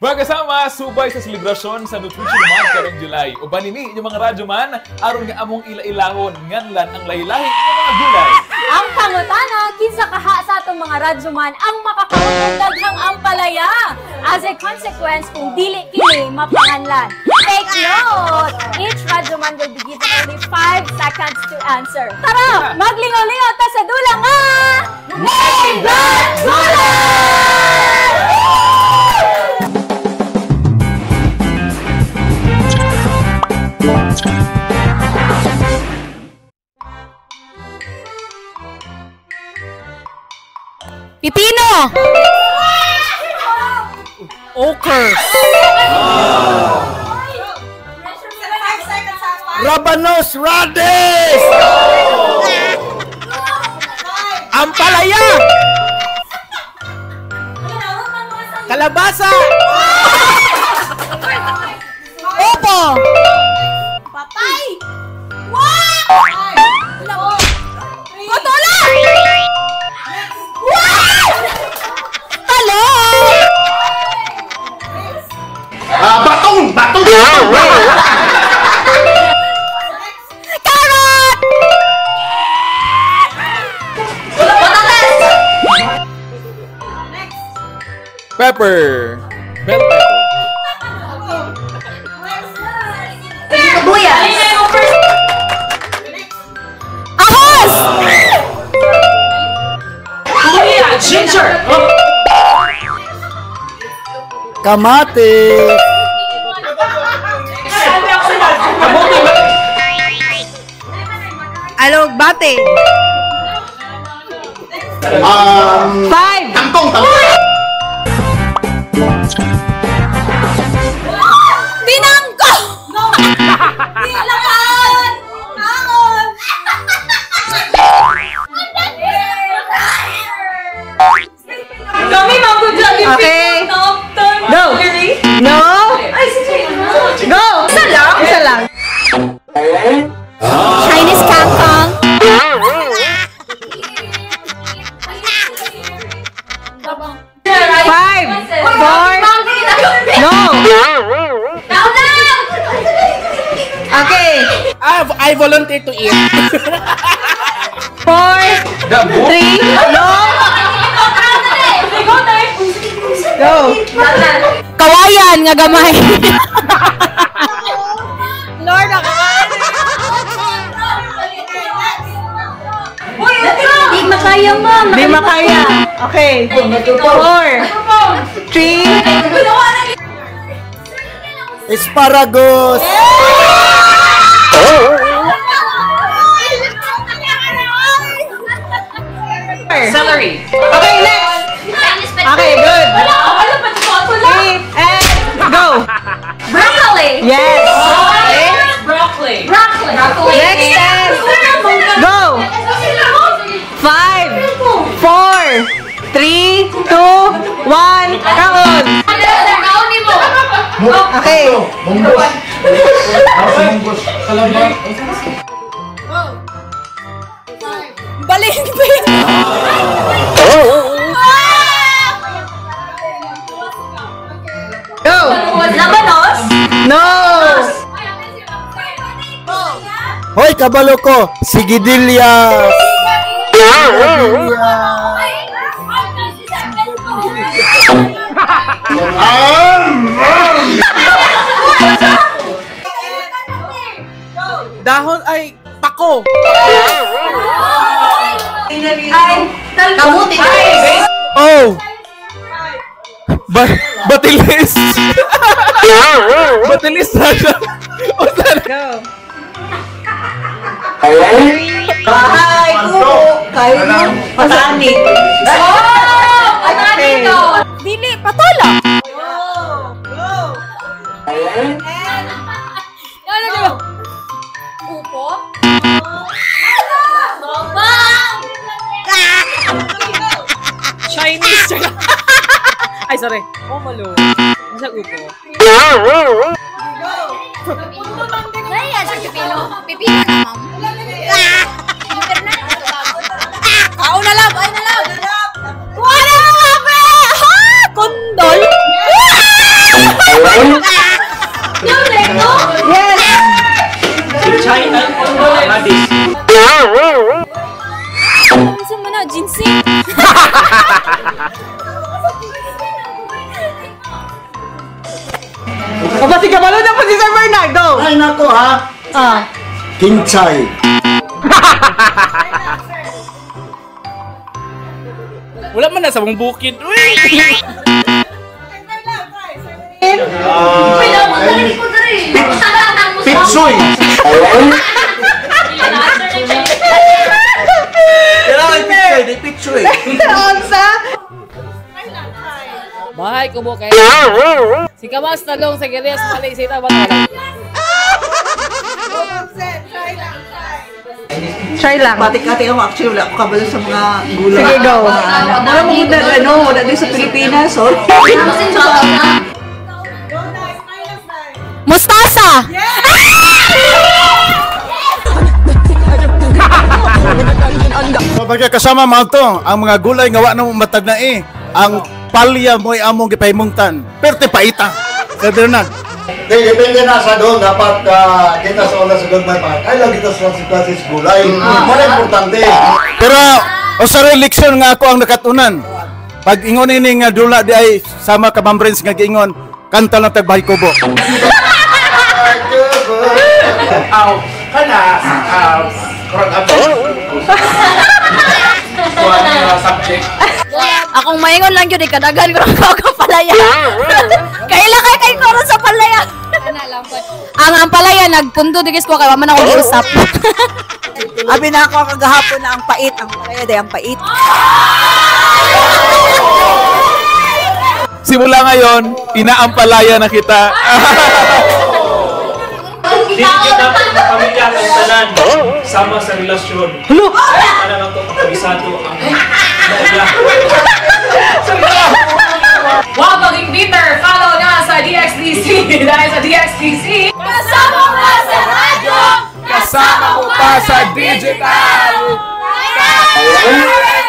Mga kasama, subay sa selebrasyon sa Nutrition Month karong July. Uban nini inyong mga radyo man, aron nga among ila-ilahon nganlan ang lahi-lahi nga mga gulay. Ang pangutana, kinsa kaha sa atong mga radyoman ang makakaon og daghang ampalaya? As a consequence, kung dili kini mapanganlan. Take note! Each radyoman will be given only 5 seconds to answer. Tara, maglingaw-lingaw ta sa dula nga! Name that gulay! Pipino! Okers. Rabanos radish! Ampalaya! Kalabasa! Opo! Patay! Wow! Patola! Wow! Talong! Ah, batong! Batong! Carrot! Patatas! Pepper. Bell pepper. Sibuyas! Ahos! Ginger! Kamatis! Alugbate! 5! Kangkong! Kangkong! Binangko! Nilakan! Kaon! Kami magudyan Okay. Go! No! Go! Isa lang! Isa lang. Chinese kangkong. 5, 4, no! Okay. Ah, I volunteer to eat. 4, 3, no! Go! Kawayan nga gamay. Lord, Di makaya, ma'am. Di makaya. Okay. 4, 3, Asparagus! Celery. Okay, next! Okay, good. 3, and go! Broccoli. Yes! Okay. Broccoli. Broccoli. Broccoli. Next and go! 5, 4, 3, 2, 1, kaon! Okay. Munggos! Munggos! Kalabang! Balimbing! Go! Labanos. No! Hoy, kabalo ko! Sigidillas! Dahon ay pako. Ay! Kamuti. Oh! Batilis! Batilis na siya! O sana? Go! Bahay, kubo, kayo pasani. Oh, Dili, patola! Ano diba? Upo? Bang! Chinese. Ay, sorry. Oh, malo. Nasa upo. Naiya siya pipino. Pipino na, ma'am. Kaon na lang! Ay na lang! Wala na nga, pre! Ha? Kondol? Yes! China. Radish. Unsa man na ginseng? O ba, sige, kabalo na po si Sir Bernardo. Ay nako ha. Ah. Kinchay. Wala man na sa mong bukid. Uy! Pitsoy. Kailangan pitsoy, di pitsoy. Onsa? Bahay kubo kay. Si Kamas talong sa Gilias mali sita ba? Try lang. Pati-kati ako, actually wala ako kabalo sa mga gulay. Sige, go. Wala mo na ano, wala din sa Pilipinas, sorry. Mustasa! So pagkakasama mga to, ang mga gulay nga wa na mo matag na eh. Ang palya mo'y among gipahimungtan. Perte paita. Sir Bernard. Di, depende na sa doon. Dapat kita sa una sa doon may mga. Ay, lang kita sa consequences gulay. Wala importante. Pero usa rin leksyon nga ako ang nakatunan. Pag ingon ini nga dula di ay sama ka Ma'am Brins nga giingon, kanta lang tag Bahay Kubo. Aw, kana kurang abot. Kuan nga subject. Akong maingon lang yun, ikadagan ko ng kag palaya. Kaila kay kay koron sa palaya. Ang ampalaya nagpundo digis ko kay wa man ako giusap. Abi na ako kagahapon na ang pait, ang palaya day ang pait. Simula ngayon, inaampalaya na kita. Dili gyud dapat pamilya ang tanan sama sa relasyon. Hello. Ana lang to kabisado ang naila. Wow, maging bitter! Follow na sa DXDC! Dahil sa DXDC! Kasama mo sa radyo! Kasama mo pa sa digital! Kasama